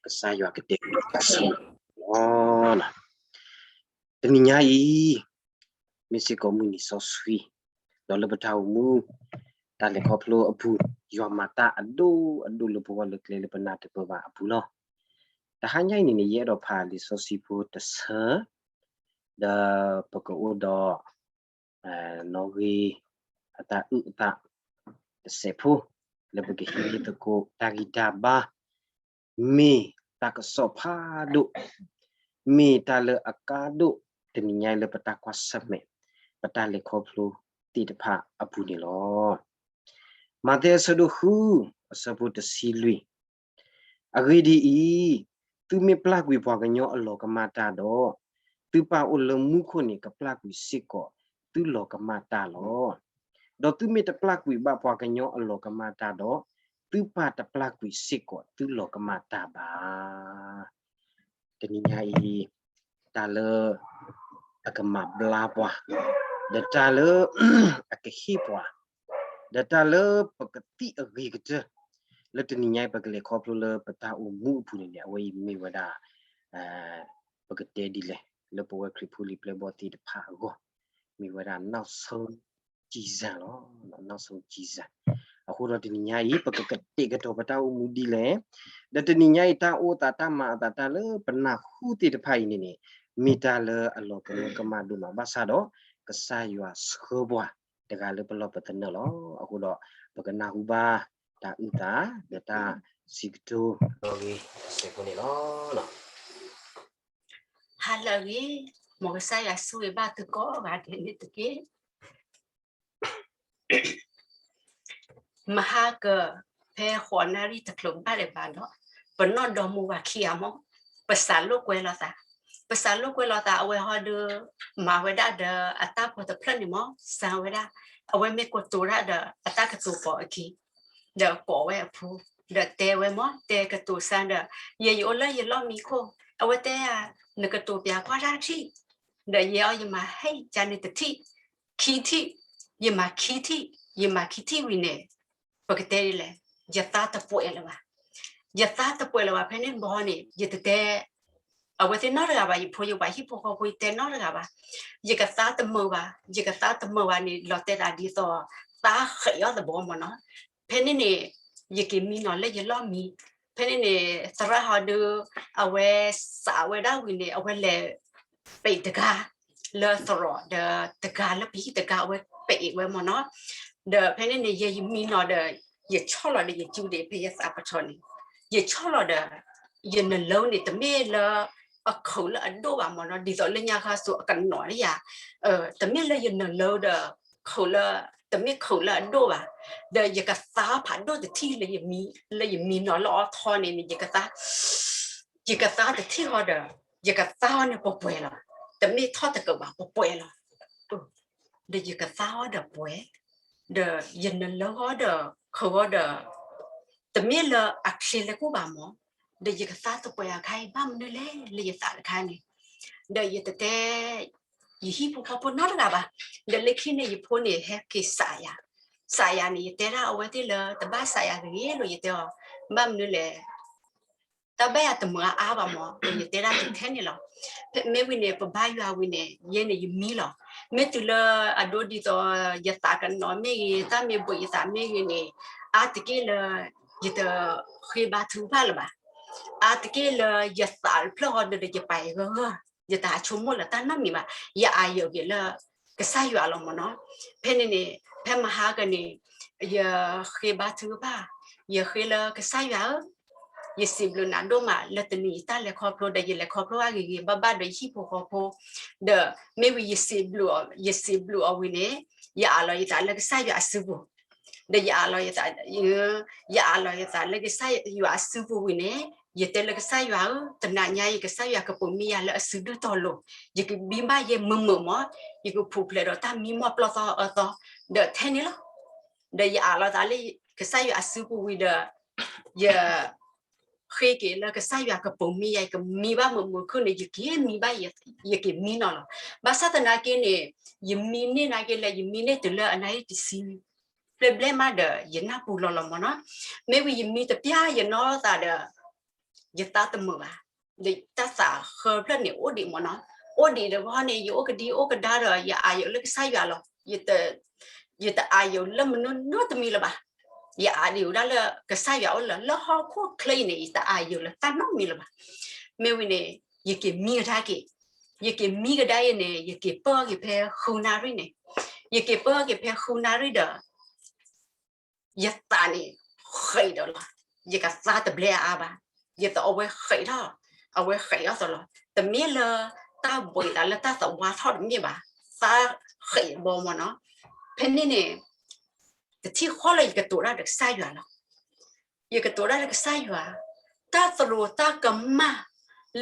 ကစၢ်ယွၤကတဲာ်ကတီၤပသးလီၤ. တနံၤညါအံၤ မ့ၢ်စ့ၢ်ကီးမုၢ်နံၤစီဆှံ, ဒီးလၢပတၢ်အိၣ်မူ တၢ်လဲၤခီဖျိအပူၤ, ယွၤမၤတၢ်အဒိၣ်အဒိၣ်လၢပဂီၢ်လၢကျဲလၢပနၢ်တပၢၢ်ဘၣ်အပူၤလီၤ. တဟါညါအံၤန့ၣ်န့ၣ် ယအဲၣ်ဒိးဖးလံာ်စီဆှံဖိတဆၢ, ဒီးပကအိၣ်ဒီး နီၣ်ဂံၢ်အတၢ်အုၣ်အသးတစဲးဖိ လၢပကဟံးန့ၢ်သကိးတၢ်ဂံၢ်တၢ်ဘါ, မ့ၢ်တၢ်ကစီၣ်ဖးဒိၣ်, မ့ၢ်တၢ်လၢအကါဒိၣ် တနံၤညါအံၤလၢပတၢ်ကွၢ်ဆၢၣ်မဲာ် ပတၢ်လဲၤခီဖျိသ့ၣ်တဖၣ်အပူၤန့ၣ်လီၤ. မးသဲအဆၢဒိၣ်ဃု အဆၢဖိတဆံလွံၢ် အဂ့ၢ်ဒ်အံၤ, သုမ့ၢ်ပျၢ်ကွံာ်ပှၤကညီအလီၤကမၣ်တၢ်ဒီး, သုပၢ်အိၣ်လၢမူခိၣ်န့ၣ် ကပျၢ်ကွံာ်စ့ၢ်ကီးသုလီၤကမၣ်တၢ်လီၤ. ဒီးသုမ့ၢ်တပျၢ်ကွံာ်ဘၣ်ပှၤကညီအလီၤကမၣ်တၢ်ဒီး, သုပၢ်တပျၢ်ကွံာ်စ့ၢ်ကီးသုလီၤကမၣ်တၢ်ဘၣ်. တနံၤညါအံၤ တၢ်လၢအကမၤဘျါပှၤ, ဒီးတၢ်လၢအကဟ့ၣ်ပှၤ, ဒီးတၢ်လၢပကသံၣ်အဂ့ၤကတၢၢ် လၢတနံၤညါအံၤ ပကလဲၤခီဖျိလၢပတၢ်အိၣ်မူအပူၤန့ၣ်န့ၣ် အဝဲအံၤမ့ၢ်ဝဲဒၣ် ပကတဲဒ်လဲၣ် လၢပဝဲခရံာ်ဖိလံၤပျဲၢ်ဘီၣ်သ့ၣ်တဖၣ်အဂီၢ်, မ့ၢ်ဝဲဒၣ် နောက်ဆုံးကျမ်းလီၤ, နောက်ဆုံးကျမ်း. အဃိဒီးတနံၤညါအံၤ ပကကတဲာ်ကတီၤပတၢ်အိၣ်မူဒ်လဲၣ်, ဒီးတနံၤညါအံၤ တၢ်အိၣ်သးတၢ်မၤအသးတၢ်လၢပနၢ်ဟူသ့ၣ်တဖၣ်အံၤန့ၣ်န့ၣ် မ့ၢ်တၢ်လၢအလီၤကမၢကမၣ်ဒိၣ်မးဘၣ်ဆၣ်ဒီး ကစၢ်ယွၤဆှၢပှၤတဂၤလၢပလီၢ်ပသနၢၣ်လီၤ. အဃိဒီး ပကနၢ်ဟူဘၣ်တၢ်အုၣ်သး ဒီးတၢ်စံးကတိၤ နီၣ်ဂံၢ်စဲးဖိန့ၣ်လီၤ. ဟါလၢအဂ့ၤ, မ်ကစၢ်ယွၤဆိၣ်ဂ့ၤဘၣ်သုကိးဂၤဒဲးန့ၣ်တက့ၢ်. မဟါက ဖဲဃိးနၣ်ရံၣ်တချုးဘၣ်လၢၤဘၣ်ဒီး ပနီၢ်ဒီမါဝၤခံဂၤမး ပစးလိာ်ကွဲလိာ်သး, ပစးလိာ်ကွဲလိာ်သး အဝဲဟီဒီး မၤဝဲဒၣ်ဒီးအတၢ်ဖိတဖျၢၣ်န့ၣ်မး စၢၤဝဲဒၣ်, အဝဲမ့ၢ်ကတိၤတၢ်ဒီးအတၢ်ကတိၤကိးအခံ ဒီးကိးဝဲအဖိ, ဒီးတဲဝဲမး တဲကတိၤစၢၤဒီး ယဲယအိၣ်လၢယလီၢ်မံခိၣ်, အဝဲတဲယၤ နကတိၤပၠးကွၢ်တၢ်ထံၣ်, ဒီးယဲအီၤယမၤဟဲကန့ၣ်တထံၣ်, ခံထံၣ်, ယမၤခံထံၣ်, ယမၤခံထံၣ်ဝံၤန့ၣ် ပကတဲဒ်လဲၣ်, ယသးတပှဲၤလၢၤဘၣ်, ယသးတပှဲၤလၢၤဘၣ် ဖဲန့ၣ်တဘျီန့ၣ် ယတတဲ အဝဲသ့ၣ်နီတဂၤဘၣ်, ယဖိယဝၤဟံၣ်ဖိဃီဖိ ယတဲနီတဂၤဘၣ်, ယကသါတမုာ်ဘၣ်, ယကသါတမုာ်ဘၣ်န့ၣ် လီၤတဲာ်သးဒ်သိး သါဃဲးအီၤတဘျီမ့ၢ်နီၤ, ဖဲန့ၣ်န့ၣ် ယက့ၤမံနီၤလၢယလီၢ်မံ, ဖဲန့ၣ်န့ၣ် သရၣ်ဟီဒီး အဝဲစးဝဲဒၣ်ဝံၤန့ၣ် အဝဲလဲၤ ပံးတဂၤ လၢသရိာ်ဒီးတဂၤလၢပဟံၣ်တဂၤ အဝဲပံးဝဲမ့ၢ်နီၤ, ဒီးဖဲန့ၣ်န့ၣ် ယဲယမံနီၤဒီး ယဆီၣ်လီၤဒီးယစုဒံးဖဲယသးပထီန့ၣ်, ယဆီၣ်လီၤဒီး ယနလၢန့ၣ် တမ့ၢ်လၢ အခုးလၢအဒိၣ်ဘၣ်မ့ၢ်နီၤ, ဒ်သိးလၢညါခါစိၤအကနိးဒယၤ, တမ့ၢ်လၢယနလၢဒီး ခုးလၢ တမ့ၢ်ခုးလၢအဒိၣ်ဘၣ်, ဒီးယကသါဖးဒိၣ်တထံၣ်လၢယမံနီၤလၢအီထီန့ၣ်န့ၣ် ယကသါ ယကသါတထံၣ်ဃီဒီး ယကသါဟီန့ၣ်ပှဲၤပှဲၤလီၤ, တမ့ၢ်ထီၣ်တကးဘၣ်ပှဲၤပှဲၤလီၤ, ဒီးယကသါဟီဒီးပှဲၤ, ဒီးယနလၢဟီဒီး ခုးဟီဒီး တမ့ၢ်လၢအချ့လၢကိၣ်ဘၣ်မ့ၢ်, ဒီးယကသါတပှဲၤအခါအံၤ ဘၣ်မနုၤလဲၣ်လၢယသးတခါန့ၣ်, ဒီးယတတဲ ယဟံၣ်ဖိဃီဖိနီတဂၤဘၣ်, ဒီးလၢခံန့ၣ်ယဖိန့ၣ်ဟဲက့ၤစးယၤ, စးယၤန့ၣ် ယတဲဒၣ်အဝဲသ့ၣ်လၢတဘၣ်စးယၤတဂ့ၤလီၤ ယတဲအီၤ, ဘၣ်မနုၤလဲၣ် တၢ်ဘၣ်ယၤတမုာ်အါအါဘၣ်မ့ၢ် ယတဲဒၣ်တထဲန့ၣ်လီၤ, မ့ၢ်ဝံၤန့ၣ် ပဘါယွၤဝံၤန့ၣ် ယဲန့ၣ်ယမံလီၤ, မ့ၢ်တုၤလၢအဒိဒ်သိး ယသးကနိးမ့ၢ်ဂ့ၤ တၢ်မ့ၢ်ဘှံးယသးမ့ၢ်ဂ့ၤန့ၣ် အါတက့ၢ်လၢ ယတဃ့ဘါထုကဖၣ်လၢၤဘၣ်, အါတက့ၢ်လၢယသးဖျၢၣ်ဟီဒီးယပာ်ယဂၢၢ်ဂၢၢ် ယတဟးဆိကမိၣ်လၢတၢ်နီတမံၤဘၣ်, ယအာရုံလၢကစၢ်ယွၤလီၤမ့ၢ်နီၤ, ဖဲန့ၣ်န့ၣ် ဖဲမဟါကန့ၣ် ယဃ့ဘါထုကဖၣ်, ယဃ့လၢကစၢ်ယွၤဧၢ, ယစံးဘျုးနၤဒိၣ်မးလၢတနံၤအံၤတၢ်လဲၤခီဖျိဒီး ယလဲၤခီဖျိအဂ့ၤဂ့ၤဘၣ်ဘၣ်ဒီးယဟံၣ်ဖိဃီဖိ, ဒီးမ့ၢ်ဝံၤယစံးဘျုးအီၤ ယစံးဘျုးအီၤဝံၤန့ၣ် ယအးလီၤယသးလၢကစၢ်ယွၤအစုပူၤ, ဒီးယအးလီၤယသး ယအးလီၤယသးလၢကစၢ်ယွၤအစုပူၤဝံၤန့ၣ် ယတဲလၢကစၢ်ယွၤဧၢ, တနၤညါအံၤ ကစၢ်ယွၤကပိာ်မံယၤလၢအစုဒုၣ်တီၤလိၤ, ယကဘံဘၣ်ယဲမုာ်မုာ်မး, ယကဖူးဖျဲးဒီးတၢ်မံမီၢ်ပျီၢ်သီအၢသီ, ဒီးထဲန့ၣ်လီၤ. ဒီးယအးလီၤသးလၢကစၢ်ယွၤအစုပူၤဝံၤဒီး ယ ဃ့က့ၤလၢကစၢ်ယွၤကပိာ်မံယၤ ယကမံဘၣ်မုာ်မုာ်ခုၣ်န့ၣ် ယက့ၤမံဘၣ် ယက့ၤမံနီၤလီၤ. ဘၣ်ဆၣ်သနာ်က့န့ၣ် ယမံန့ၢ်နာ်က့လၢ ယမံန့ၢ်တုၤလၢအနၣ်ရံၣ်တဆံ ဘျဲၣ်ဘျဲၣ်မးဒီး ယနၢ်ပူၤလီၤလီၤမ့ၢ်နီၤ. မ့ၢ်ဝံၤယမံတပျၢ်ယနီၢ်သးဒီး ယသးတမုာ်ဘၣ်. ဒီးတၢ်သးဃၢဖျၢၣ်န့ၣ်အိၣ်ဒံးမ့ၢ်နီၤ, အိၣ်ဒံးဒီးဂီၢ်န့ၣ် ယအိၣ်ကဒံအိၣ်ကဒါဒီး ယအၢၣ်ယိၤလၢကစၢ်ယွၤလီၤ. ယတအၢၣ်ယိၤလၢမနုၤနီတမံၤလၢၤဘၣ်. ယအၢၣ်ယိၤဒၣ်လၢကစၢ်ယွၤအိၣ်လၢ လၢဟီၣ်ခိၣ်ချၢအံၤန့ၣ် ယတအၢၣ်ယိၤလၢတၢ်နီတမံၤလၢၤဘၣ်. မ့ၢ်ဝံၤန့ၣ် ယက့ၤမံကဒါက့ၤ, ယက့ၤမံကဒါအံၤန့ၣ် ယက့ၤပၢၢ်က့ၤဖဲဃုနၣ်ရံၣ်န့ၣ်, ယက့ၤပၢၢ်က့ၤဖဲဃုနၣ်ရံၣ်ဒီး ယသးန့ၣ်ဃံးဒီးလီၤ. ယကသါတဘျဲအါဘၣ်, ယသးအဝဲဃံးထီၣ်, အဝဲဃံးထီၣ်သလီၤ. တမ့ၢ်လၢတၢ်ဘှံးသးလၢတၢ်သးဝါထီၣ်တမ့ၢ်ဘၣ်, သါဃံးဘီမ့ၢ်နီၤ. ဖဲန့ၣ်န့ၣ် တထံၣ်ဃီလၢယကတိၤတၢ်ဒီးကစၢ်ယွၤလီၤ. ယကတိၤတၢ်ဒီးကစၢ်ယွၤ, တၢ်သရူးတၢ်ကမၣ်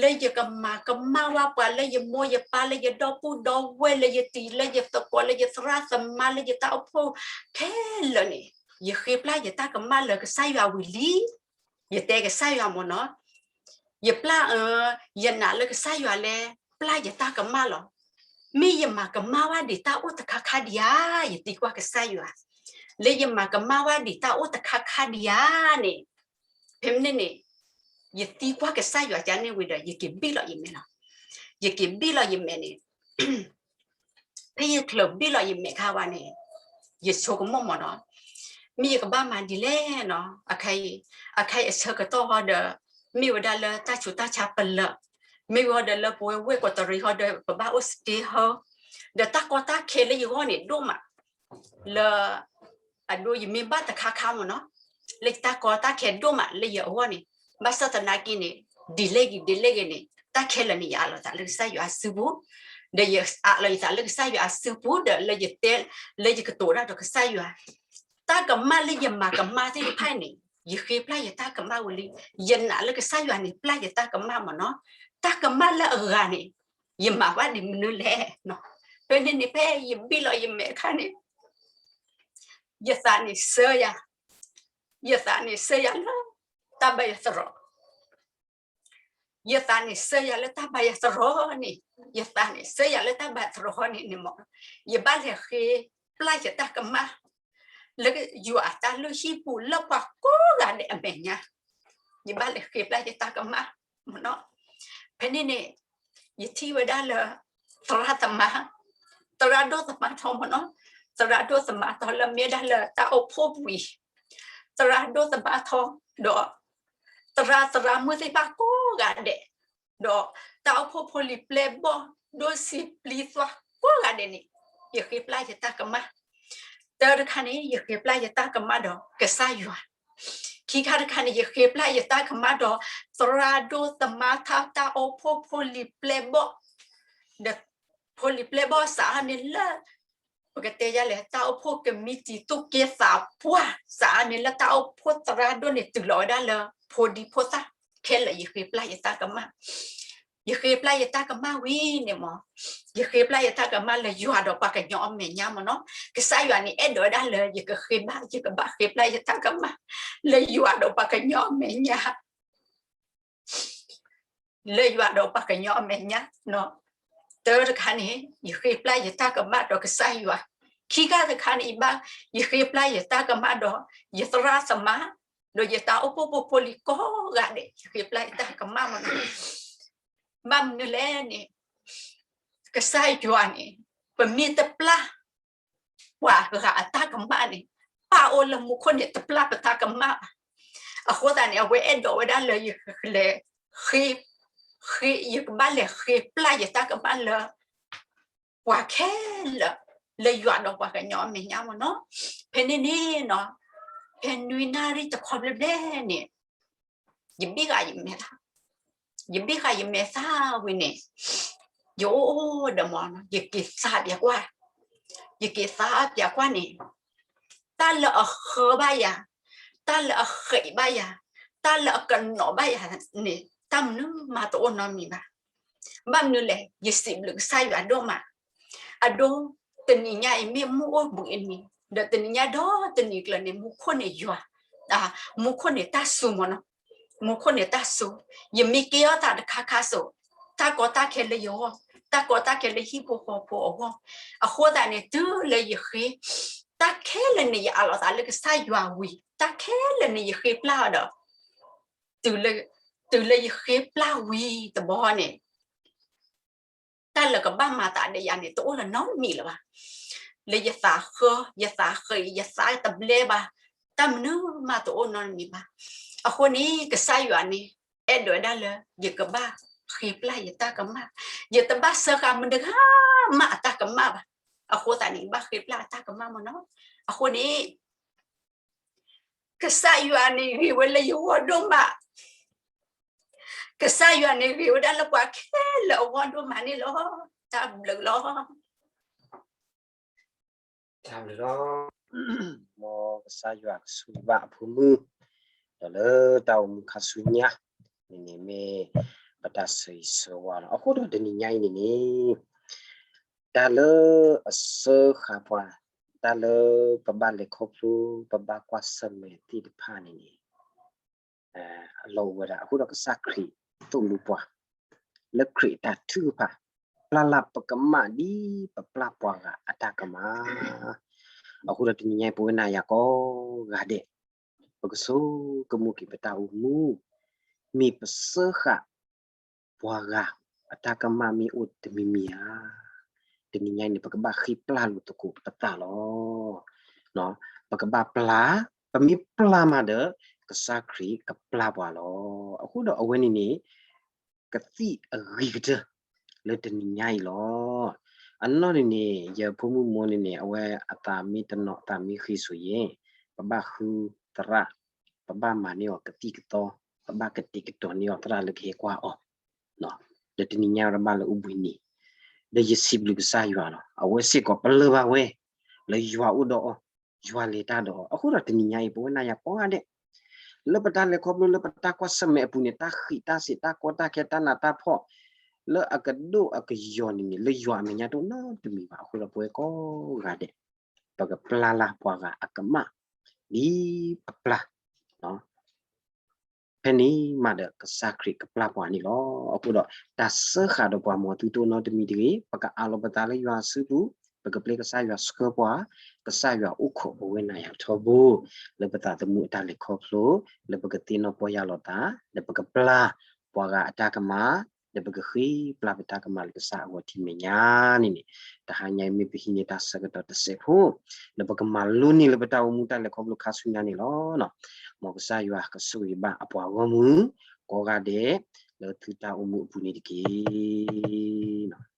လၢယကမၤကမၣ်ဝဲပှၤ လၢယမိၢ်ယပၢ်လၢယဒီပုၢ်ဒီဝဲၢ် လၢယတံၤလၢယသကိး လၢယသရၣ်သမါ လၢယတၢ်အိၣ်ဖှိၣ်ခဲလၢာ်န့ၣ်, ယဃ့ပျၢ်ယတၢ်ကမၣ်လၢကစၢ်ယွၤဝံၤလံ. ယတဲကစၢ်ယွၤမ့ၢ်နီၤ, ယပျၢ်အၢ, ယနာ်လၢကစၢ်ယွၤလၢပျၢ်ယတၢ်ကမၣ်လီၤ. မ့ၢ်ယမၤကမၣ်ဝဲဒံးတၢ်အိၣ်တခါခါဒံးဧါ, ယသံကွၢ်ကစၢ်ယွၤ, လၢယမၤကမၣ်ဝဲဒံးတၢ်အိၣ်တခါခါဒံးဧါန့ၣ်, ဖဲန့ၣ်န့ၣ် ယသံကွၢ်ကစၢ်ယွၤကန့ၣ်ဝံၤဒီး ယက့ၤဘံၣ်လီၤယမဲာ်လီၤ. ယက့ၤဘံၣ်လီၤယမဲာ်န့ၣ် ဖဲယချုးဘံၣ်လီၤယမဲာ်ခါဝဲန့ၣ်, ယဆိကမိၣ်မ့ၢ်နီၤ, မ့ၢ်ယကဘၣ်မၤဒ်လဲၣ်နီၤ, အခါအံၤ, အခါအံၤအဆၢကတီၢ်ဟီဒီး, မ့ၢ်ဝဲဒၣ်လၢတၢ်ဆူးတၢ်ဆါပလၢာ်, မ့ၢ်ဝဲဒီးလၢပဝဲဝ့ၢ်ကီးတရံးဟီဒီး ပဘၣ်အိၣ် stay home, ဒီးတၢ်ကီတၢ်ခဲလၢယဂီၢ်န့ၣ်ဒိၣ်မး, လၢ အဒိ ယမ့ၢ်ဘၣ်တခါခါမ့ၢ်နီၤ, လၢတၢ်ကီတၢ်ခဲဒိၣ်မးလၢယအဂီၢ်န့ၣ်, ဘၣ်ဆၣ်သနာ်က့န့ၣ်, ဒ်လဲၣ်ဂ့ၤ ဒ်လဲၣ်ဂ့ၤန့ၣ် တၢ်ခဲလၢာ်န့ၣ် ယအးလီၤသးလၢကစၢ်ယွၤအစုပူၤ, ဒီးယအးလီၤယသးလၢကစၢ်ယွၤအစုပူၤ ဒီးလၢယတဲ, လၢယကတိၤတၢ်ဒီးကစၢ်ယွၤ, တၢ်ကမၣ်လၢယမၤကမၣ်သ့ၣ်တဖၣ်န့ၣ်, ယဃ့ပျၢ်ယတၢ်ကမၣ်ဝံၤလံ, ယနာ်လၢကစၢ်ယွၤန့ၣ် ပျၢ်ယတၢ်ကမၣ်မ့ၢ်နီၤ, တၢ်ကမၣ်လၢအဂၤန့ၣ်, ယမၤဘၣ်ဒ်မနုၤလဲၣ်, ဖဲန့ၣ်န့ၣ် ဖဲယဘံၣ်လီၤယမဲာ်အခါန့ၣ် ယသးန့ၣ်ဆၢယၤ, ယသးန့ၣ်ဆၢယၤလၢ တၢ်ဘါယွၤသရိာ်, ယသးန့ၣ်ဆၢယၤလၢတၢ်ဘါယွၤသရိာ်န့ၣ်, ယသးန့ၣ်ဆၢယၤလၢတၢ်ဘါယွၤသရိာ်န့ၣ်န့ၣ်မ့ၢ်, ယဘၣ်လဲၤဃ့ပျၢ်ယတၢ်ကမၣ် လၢယွၤအတၢ်လုၢ်ဟံၣ်ပူၤလၢပှၤကိးဂၤဒဲးအမဲာ်ညါ, ယဘၣ်လဲၤဃ့ပျၢ်ယတၢ်ကမၣ်မ့ၢ်နီၤ, ဖဲန့ၣ်န့ၣ်, ယထံၣ်ဝဲဒၣ်လၢ သရၣ်သမါ, သရၣ်ဒိၣ်သမါထီမ့ၢ်နီၤ, သရၣ်ဒိၣ်သမါထီလၢမ့ၢ်ဒၣ်လၢတၢ်အိၣ်ဖှိၣ်ပူၤ, သရၣ်ဒိၣ်သမါထီ, ဒီး သရၣ်သရၣ်မုၣ်သ့ၣ်တဖၣ်ကိးဂၤဒဲး, ဒီးတၢ်အိၣ်ဖှိၣ်ဖိလံၤပျဲၢ်ဘီၣ်, ဒိၣ်ဆံးပျံၤသွါကိးဂၤဒဲးန့ၣ်, ယဃ့ပျၢ်ယတၢ်ကမၣ်, တၢတခါန့ၣ် ယဃ့ပျၢ်ယတၢ်ကမၣ်ဒီးကစၢ်ယွၤ, ခံခါတခါန့ၣ် ယဃ့ပျၢ်ယတၢ်ကမၣ်ဒီး သရၣ်ဒိၣ်သမါထီ တၢ်အိၣ်ဖှိၣ်ဖိလံၤပျဲၢ်ဘီၣ်, ဒီးဖိလံၤပျဲၢ်ဘီၣ်စးထီၣ်န့ၣ်လၢ ပကတဲယလဲၣ် တၢ်အိၣ်ဖှိၣ်ကမံးတံာ်သူၣ်က့သးပှၢ်စးထီၣ်န့ၣ်လၢတၢ်အိၣ်ဖှိၣ်သရၣ်ဒိၣ်န့ၣ် တုၤလီၤဝဲဒၣ်လၢဖိဒံဖိသၣ်ခဲလၢာ် ယဃ့ပျၢ်ယတၢ်ကမၣ်, ယဃ့ပျၢ်ယတၢ်ကမၣ်ဝံၤန့ၣ်မ့ၢ်, ယဃ့ပျၢ်ယတၢ်ကမၣ်လၢယွၤဒီးပှၤကညီအမဲာ်ညါမ့ၢ်နီၤ, ကစၢ်ယွၤန့ၣ်အဲၣ်ဒိးဝဲဒၣ်လၢယကဃ့ဘါ ယကဘၣ်ဃ့ပျၢ်ယတၢ်ကမၣ် လၢယွၤဒီးပှၤကညီအမဲာ်ညါ လၢယွၤဒီးပှၤကညီအမဲာ်ညါ, တၢတခါန့ၣ် ယဃ့ပျၢ်ယတၢ်ကမၣ်ဒီးကစၢ်ယွၤ, ခံခါတခါန့ၣ် ယဘၣ် ယဃ့ပျၢ်ယတၢ်ကမၣ်ဒီး ယသရၣ်သမါ ဒီးယတၢ်အိၣ်ဖှိၣ်ဖိဖိလံၤကိးဂၤဒဲး ယဃ့ပျၢ်ယတၢ်ကမၣ်မ့ၢ်နီၤ, ဘၣ်မနုၤလဲၣ်န့ၣ် ကစၢ်ယွၤန့ၣ် ပမ့ၢ်တပျၢ် ပှၤဂၤအတၢ်ကမၣ်န့ၣ် ပၢ်အိၣ်လၢမူခိၣ်န့ၣ် တပျၢ်ပတၢ်ကမၣ်ဘၣ်. အဃိသတးန့ၣ် အဝဲအဲၣ်ဒိးဝဲဒၣ်လၢယကလဲၤဃ့, ဃ့, ယကဘၣ်လဲၤဃ့ပျၢ်ယတၢ်ကမၣ်လၢ ပှၤခဲလၢာ် လၢယွၤဒီးပှၤကညီအမဲာ်ညါမ့ၢ်နီၤ. ဖဲန့ၣ်န့ၣ်နီၤ, ဖဲနွံနၣ်ရံၣ်တခီဘျဲၣ်ဘျဲၣ်န့ၣ် ယဘံၣ်ဃာ်ယမဲာ်သၣ်, ယဘံၣ်ဃာ်ယမဲာ်သၣ်ဝံၤန့ၣ် ယအိၣ်ဒီးမ့ၢ်နီၤ ယက့ၤသးပၠးကွၢ်, ယက့ၤသးပၠးကွၢ်န့ၣ် တၢ်လၢအဃၢဘၣ်ယၤ, တၢ်လၢအဃံးဘၣ်ယၤ, တၢ်လၢအကနိးဘၣ်ယၤန့ၣ် တၢ်မနုၤမးတအိၣ်နီတမံၤဘၣ်. ဘၣ်မနုၤလဲၣ်, ယစံးဘျုးကစၢ်ယွၤဒိၣ်မး, အဒိ တနံၤညါအံၤမ့ၢ်မုၢ်အိၣ်ဘှံးအနံၤ, ဒီးတနံၤညါဒီးတနံၤကျၢၤန့ၣ် မူခိၣ်န့ၣ်ယွၤ, မူခိၣ်န့ၣ်တၢ်စူၤမ့ၢ်နီၤ, မူခိၣ်န့ၣ်တၢ်စူၤ, ယမ့ၢ်ကဲထီၣ်သးတခါခါစိၤ, တၢ်ကီတၢ်ခဲလၢယဂီၢ်, တၢ်ကီတၢ်ခဲလၢဟံၣ်ဖိဃီဖိအဂီၢ်, အဃိသတးန့ၣ် တုၤလၢယဃ့, တၢ်ခဲလၢာ်န့ၣ် ယအးလီၤသးလၢကစၢ်ယွၤဝံၤ, တၢ်ခဲလၢာ်န့ၣ် ယဃ့ပျၢ်အီၤဒီး တုၤလၢ တုၤလၢယဃ့ပျၢ်ဝံၤတဘျီန့ၣ် တၢ်လၢကဘၣ်မၤသးဒီးယၤန့ၣ် တအိၣ်လၢၤနီတမံၤလၢၤဘၣ်. လၢယသးဃၢ, ယသးဃ့, ယသးတဘျဲဘၣ်, တၢ်မနုၤမးတအိၣ်နီတမံၤဘၣ်. အဃိန့ၣ် ကစၢ်ယွၤန့ၣ် အဲၣ်ဒိးဝဲဒၣ်လၢ ယကဘၣ်ဃ့ပျၢ်ယတၢ်ကမၣ်, ယတဘၣ်စၢဃာ်မတၤတဂၤမးအတၢ်ကမၣ်ဘၣ်. အဃိသတးန့ၣ် ဘၣ်ဃ့ပျၢ်အတၢ်ကမၣ်မ့ၢ်နီၤ. အဃိန့ၣ် ကစၢ်ယွၤန့ၣ်ဂ့ၤဝဲလၢယဂီၢ်ဒိၣ်မး, ကစၢ်ယွၤန့ၣ်ဂ့ၤဝဲဒၣ်လၢပှၤခဲလၢာ်အဂီၢ်ဒိၣ်မးန့ၣ်လီၤ. တၢ်ဘျုးလီၤ. တၢ်ဘျုးလီၤ. မ်ကစၢ်ယွၤကဆိၣ်ဂ့ၤဘၣ်အဖိမုၣ် ဒီးလၢတၢ်အိၣ်မူခါဆူညါန့ၣ်န့ၣ် မ့ၢ်ပတၢ်ဆၢဂ့ၤဆၢဝါလီၤ. အဃိဒီးတနံၤညါအံၤန့ၣ်န့ၣ် တၢ်လၢအစၢဃာ်ပှၤ, တၢ်လၢပဘၣ်လဲၤခီဖျိ ပဘၣ်ကွၢ်ဆၢၣ်မဲာ်သ့ၣ်တဖၣ်န့ၣ်န့ၣ် အလီၢ်အိၣ်ဝဲဒၣ်. အဃိဒီးကစၢ်ခရံာ်သိၣ်လိပှၤ လၢခရံာ်အတၢ်ထုကဖၣ် ပျၢ်လၢ်ပကမၣ်ဒ်ပပျၢ်ပှၤဂၤအတၢ်ကမၣ်. အဃိဒီးတနံၤညါအံၤ ပဝဲနၤယၤကိးဂၤဒဲး ပကဆိကမိၣ်က့ၤပတၢ်အိၣ်မူ မ့ၢ်ပစၢဃာ် ပှၤဂၤအတၢ်ကမၣ်မ့ၢ်အိၣ်တမံၤမံၤဧါ. တနံၤညါအံၤန့ၣ် ပကဘၣ်ဃ့ပျၢ်လိာ်သကိးပသးလီၤ. ပကဘၣ်ပျၢ်, ပမ့ၢ်ပျၢ်မးဒီး ကစၢ်ခရံာ်ကပျၢ်ပှၤလီၤ. အဃိဒီးအဝဲန့ၣ်န့ၣ် ကသံၣ်အဂ့ၤကတၢၢ်လၢတနံၤညါအံၤလီၤ. အနီၢ်န့ၣ်န့ၣ် ယဖိမုၣ်မိၢ်န့ၣ်န့ၣ် အဝဲအသးမ့ၢ်တနီၤသးမ့ၢ်ဃ့ဆိၣ်ယဲၢ် ပဘၣ်ဃုသရၣ်, ပဘၣ်မၤန့ၢ်အီၤကသံၣ်ကသီ, ပဘၣ်ကတဲာ်ကတီၤန့ၢ်အီၤသရၣ်လၢကဟဲကွၢ်အီၤ ဒီးတနံၤညါအံၤဘၣ်လၢအိၣ်ဘှံးနံၤ, ဒီးယစံးဘျုးကစၢ်ယွၤလီၤ. အဝဲစ့ၢ်ကီးပလၢၢ်ဘၣ်ဝဲ လၢယွၤအိၣ်ဒီးအီၤ, ယွၤလဲၤတၢ်ဒီးအီၤ. အဃိဒီးတနံၤညါအံၤ ပဝဲနၤယၤကိးဂၤဒဲး လၢပတၢ်လဲၤခီဖျိလၢပတၢ်ကွၢ်ဆၢၣ်မဲာ်အပူၤန့ၣ် တၢ်ဃံးတၢ်စ့းတၢ်ကီတၢ်ခဲတၢ်နးတၢ်ဖှီၣ် လၢအကဒိၣ်အကယီၤန့ၣ်န့ၣ် လၢယွၤအမဲာ်ညါတအိၣ်နီတမံၤဘၣ်. အဃိဒီးပဝဲကိးဂၤဒဲး ပကပျၢ်လၢ်ပှၤဂၤအကမၣ် ဒ်ပပျၢ် ဖဲန့ၣ်မးဒီးကစၢ်ခရံာ်ကပျၢ်ပှၤန့ၣ်လီၤ. အဃိဒီးတၢ်စၢဃာ်ဒီးပှၤ မ်သုတအိၣ်နီတမံၤတဂ့ၤ, ပကအးလီၤပသးလၢယွၤအစုပူၤ, ပကပျဲကစၢ်ယွၤဆှၢပှၤ, ကစၢ်ယွၤအိၣ်ခိးပဝဲနၤယၤထီဘိ လၢပသးသမူအတၢ်လဲၤခီဖျိ, လၢပကသ့ၣ်နီၣ်ပီၢ်ယၢ်လီၤသး, ဒီးပကပျၢ်ပှၤဂၤအတၢ်ကမၣ်, ဒီးပကဃ့ပျၢ်ပတၢ်ကမၣ်လၢကစၢ်အဂီၢ်ထံမဲာ်ညါန့ၣ်န့ၣ်, တဟါညါအံၤမ့ၢ်ပဟံးန့ၢ်တၢ်ဆၢကတီၢ်တစဲးဖိ လၢပကမၤလိန့ၢ်လၢပတၢ်အိၣ်မူတၢ်လဲၤခီဖျိခါဆူညါန့ၣ်လီၤ. မ်ကစၢ်ယွၤကဆိၣ်ဂ့ၤဘၣ်အပှၤဂီၢ်မုၢ် ကိးဂၤဒဲး လၢသုတၢ်အိၣ်မူအပူၤန့ၣ်တက့ၢ်.